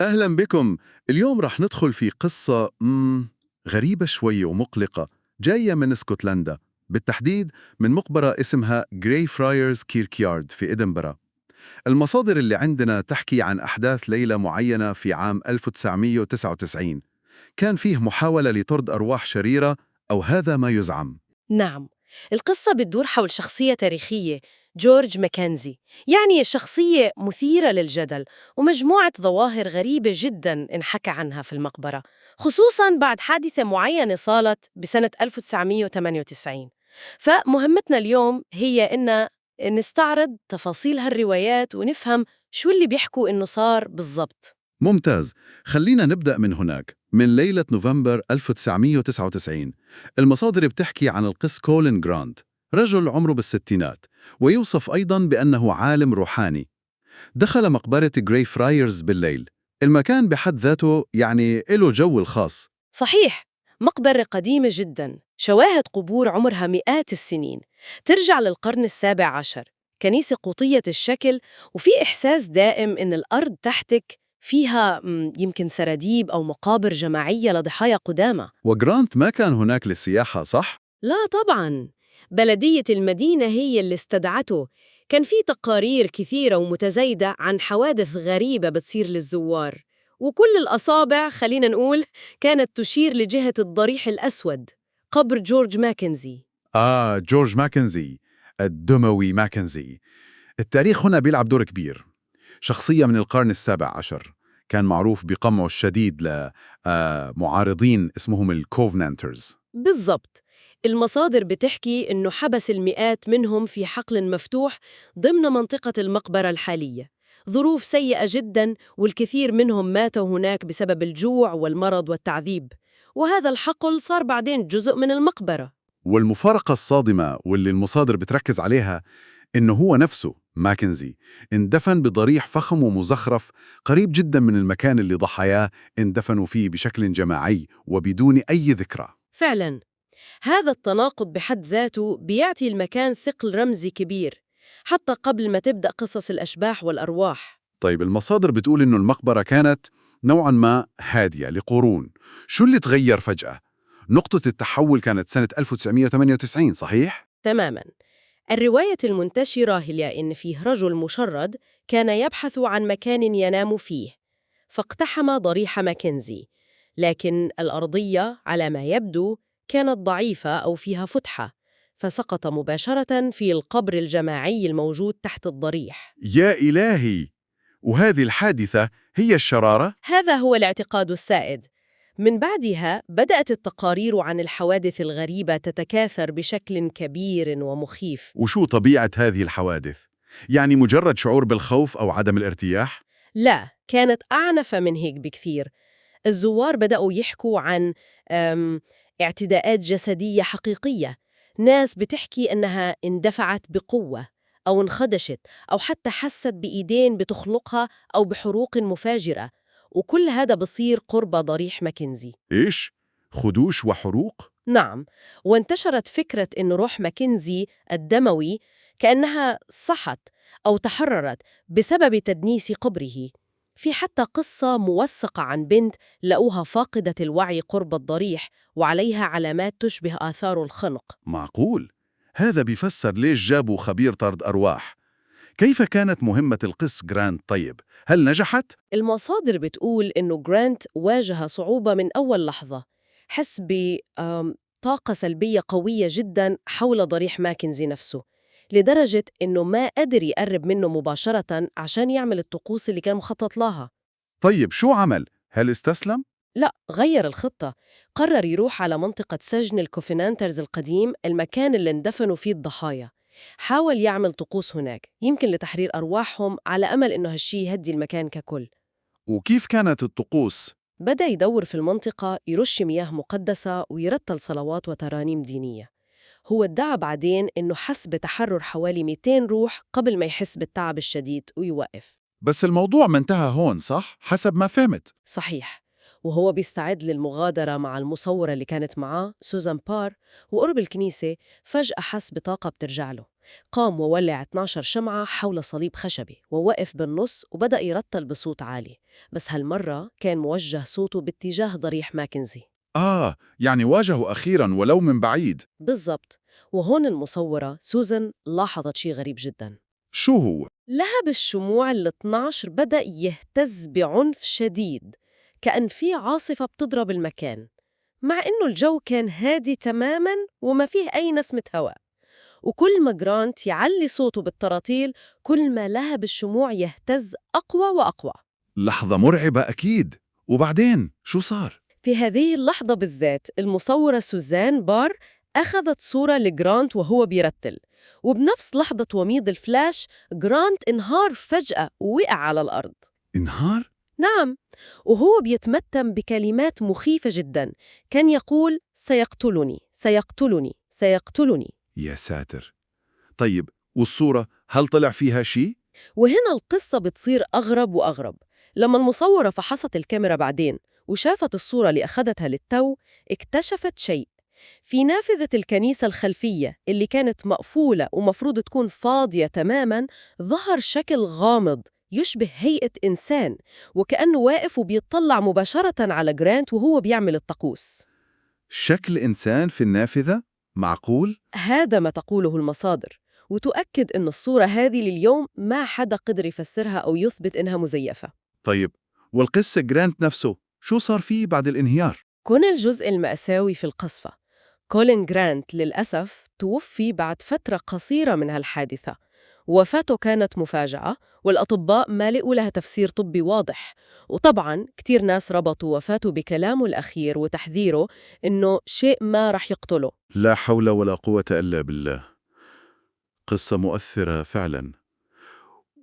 أهلا بكم. اليوم رح ندخل في قصة غريبة شوي ومقلقة، جاية من اسكتلندا، بالتحديد من مقبرة اسمها جراي فرايرز كيركيارد في إدنبرة. المصادر اللي عندنا تحكي عن أحداث ليلة معينة في عام 1999. كان فيه محاولة لطرد أرواح شريرة، أو هذا ما يزعم. نعم، القصة بتدور حول شخصية تاريخية، جورج ماكنزي. يعني شخصية مثيرة للجدل ومجموعة ظواهر غريبة جدا انحكى عنها في المقبرة، خصوصا بعد حادثة معينة صارت بسنة 1998. فمهمتنا اليوم هي إن نستعرض تفاصيل هالروايات ونفهم شو اللي بيحكوا إنه صار بالضبط. ممتاز. خلينا نبدأ من هناك، من ليلة نوفمبر 1999. المصادر بتحكي عن القس كولين جرانت، رجل عمره بالستينات، ويوصف أيضا بأنه عالم روحاني. دخل مقبرة جراي فرايرز بالليل. المكان بحد ذاته يعني له جو الخاص. صحيح، مقبرة قديمة جدا، شواهد قبور عمرها مئات السنين، ترجع للقرن السابع عشر، كنيسة قوطية الشكل، وفي إحساس دائم إن الأرض تحتك فيها يمكن سراديب أو مقابر جماعية لضحايا قدامى. وجرانت ما كان هناك للسياحة، صح؟ لا طبعاً، بلدية المدينة هي اللي استدعته. كان في تقارير كثيرة ومتزايدة عن حوادث غريبة بتصير للزوار، وكل الأصابع خلينا نقول كانت تشير لجهة الضريح الأسود، قبر جورج ماكنزي. آه، جورج ماكنزي، الدموي ماكنزي. التاريخ هنا بيلعب دور كبير. شخصية من القرن السابع عشر، كان معروف بقمعه الشديد لمعارضين اسمهم ال Covenanters. بالضبط، المصادر بتحكي إنه حبس المئات منهم في حقل مفتوح ضمن منطقة المقبرة الحالية. ظروف سيئة جدا، والكثير منهم ماتوا هناك بسبب الجوع والمرض والتعذيب، وهذا الحقل صار بعدين جزء من المقبرة. والمفارقة الصادمة واللي المصادر بتركز عليها إنه هو نفسه ماكنزي اندفن بضريح فخم ومزخرف قريب جدا من المكان اللي ضحاياه اندفنوا فيه بشكل جماعي وبدون أي ذكرى. فعلا، هذا التناقض بحد ذاته بيعطي المكان ثقل رمزي كبير، حتى قبل ما تبدأ قصص الأشباح والأرواح. طيب، المصادر بتقول إنه المقبرة كانت نوعا ما هادية لقرون. شو اللي تغير فجأة؟ نقطة التحول كانت سنة 1998، صحيح؟ تماما. الرواية المنتشرة هي إن فيه رجل مشرد كان يبحث عن مكان ينام فيه، فاقتحم ضريح ماكنزي، لكن الأرضية على ما يبدو كانت ضعيفة أو فيها فتحة، فسقط مباشرة في القبر الجماعي الموجود تحت الضريح. يا إلهي! وهذه الحادثة هي الشرارة؟ هذا هو الاعتقاد السائد. من بعدها بدأت التقارير عن الحوادث الغريبة تتكاثر بشكل كبير ومخيف. وشو طبيعة هذه الحوادث؟ يعني مجرد شعور بالخوف أو عدم الارتياح؟ لا، كانت أعنف من هيك بكثير. الزوار بدأوا يحكوا عن اعتداءات جسدية حقيقية، ناس بتحكي إنها اندفعت بقوة أو انخدشت أو حتى حست بإيدين بتخنقها أو بحروق مفاجئة، وكل هذا بصير قرب ضريح ماكنزي. إيش؟ خدوش وحروق؟ نعم، وانتشرت فكرة إن روح ماكنزي الدموي كأنها صحت أو تحررت بسبب تدنيس قبره. في حتى قصة موثقة عن بنت لقوها فاقدة الوعي قرب الضريح وعليها علامات تشبه آثار الخنق. معقول؟ هذا بيفسر ليش جابوا خبير طرد أرواح. كيف كانت مهمة القس جرانت طيب؟ هل نجحت؟ المصادر بتقول إنه جرانت واجه صعوبة من أول لحظة، حس بطاقة سلبية قوية جدا حول ضريح ماكنزي نفسه، لدرجة إنه ما قدر يقرب منه مباشرة عشان يعمل الطقوس اللي كان مخطط لها. طيب شو عمل؟ هل استسلم؟ لا، غير الخطة. قرر يروح على منطقة سجن ال Covenanters القديم، المكان اللي اندفنوا فيه الضحايا. حاول يعمل طقوس هناك، يمكن لتحرير أرواحهم، على أمل إنه هالشي يهدي المكان ككل. وكيف كانت الطقوس؟ بدأ يدور في المنطقة، يرش مياه مقدسة ويرتل صلوات وترانيم دينية. هو ادعى بعدين إنه حس بتحرر حوالي 200 روح قبل ما يحس بالتعب الشديد ويوقف. بس الموضوع ما انتهى هون، صح؟ حسب ما فهمت. صحيح. وهو بيستعد للمغادرة مع المصورة اللي كانت معاه سوزان بار، وقرب الكنيسة، فجأة حس بطاقة بترجع له. قام وولع 12 شمعة حول صليب خشبي ووقف بالنص وبدأ يرتل بصوت عالي، بس هالمرة كان موجه صوته باتجاه ضريح ماكنزي. آه، يعني واجهه أخيراً ولو من بعيد. بالضبط. وهون المصورة سوزان لاحظت شيء غريب جدا. شو هو؟ لهب الشموع ال 12 بدأ يهتز بعنف شديد، كأن في عاصفة بتضرب المكان، مع إنه الجو كان هادي تماماً وما فيه أي نسمة هواء. وكل ما جرانت يعلي صوته بالتراطيل كل ما لهب الشموع يهتز أقوى وأقوى. لحظة مرعبة أكيد. وبعدين شو صار؟ في هذه اللحظة بالذات المصورة سوزان بار أخذت صورة لجرانت وهو بيرتل، وبنفس لحظة وميض الفلاش جرانت انهار فجأة ووقع على الأرض. انهار؟ نعم، وهو بيتمتم بكلمات مخيفة جدا، كان يقول سيقتلني سيقتلني سيقتلني. يا ساتر. طيب والصورة هل طلع فيها شيء؟ وهنا القصة بتصير أغرب وأغرب. لما المصورة فحصت الكاميرا بعدين وشافت الصورة اللي أخذتها للتو، اكتشفت شيء. في نافذة الكنيسة الخلفية اللي كانت مقفولة ومفروض تكون فاضية تماماً، ظهر شكل غامض يشبه هيئة إنسان، وكأنه واقف وبيطلع مباشرة على جرانت وهو بيعمل الطقوس. شكل إنسان في النافذة؟ معقول؟ هذا ما تقوله المصادر، وتؤكد أن الصورة هذه لليوم ما حدا قدر يفسرها أو يثبت إنها مزيفة. طيب والقس جرانت نفسه شو صار فيه بعد الانهيار؟ كون الجزء المأساوي في القصفة، كولين جرانت للأسف توفي بعد فترة قصيرة من هالحادثة. وفاته كانت مفاجأة، والأطباء ما لقوا لها تفسير طبي واضح، وطبعاً كتير ناس ربطوا وفاته بكلامه الأخير وتحذيره إنه شيء ما رح يقتله. لا حول ولا قوة إلا بالله. قصة مؤثرة فعلاً.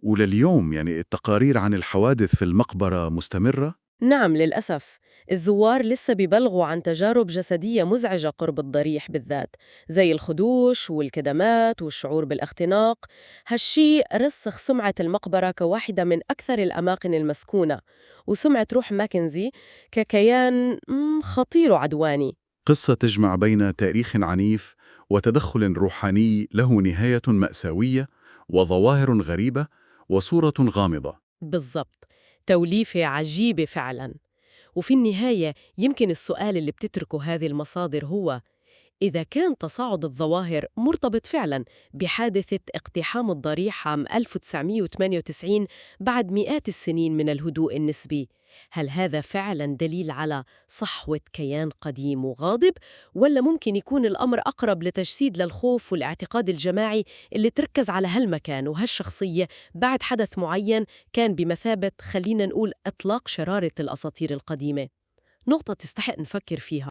ولليوم يعني التقارير عن الحوادث في المقبرة مستمرة؟ نعم للأسف، الزوار لسه بيبلغوا عن تجارب جسدية مزعجة قرب الضريح بالذات، زي الخدوش والكدمات والشعور بالاختناق. هالشي رسخ سمعة المقبرة كواحدة من أكثر الأماكن المسكونة، وسمعة روح ماكنزي ككيان خطير وعدواني. قصة تجمع بين تاريخ عنيف وتدخل روحاني له نهاية مأساوية وظواهر غريبة وصورة غامضة. بالضبط، توليفة عجيبة فعلاً. وفي النهاية يمكن السؤال اللي بتتركه هذه المصادر هو: إذا كان تصاعد الظواهر مرتبط فعلاً بحادثة اقتحام الضريح عام 1998 بعد مئات السنين من الهدوء النسبي، هل هذا فعلاً دليل على صحوة كيان قديم وغاضب، ولا ممكن يكون الأمر أقرب لتجسيد للخوف والاعتقاد الجماعي اللي تركز على هالمكان وهالشخصية بعد حدث معين كان بمثابة، خلينا نقول، إطلاق شرارة الأساطير القديمة؟ نقطة تستحق نفكر فيها.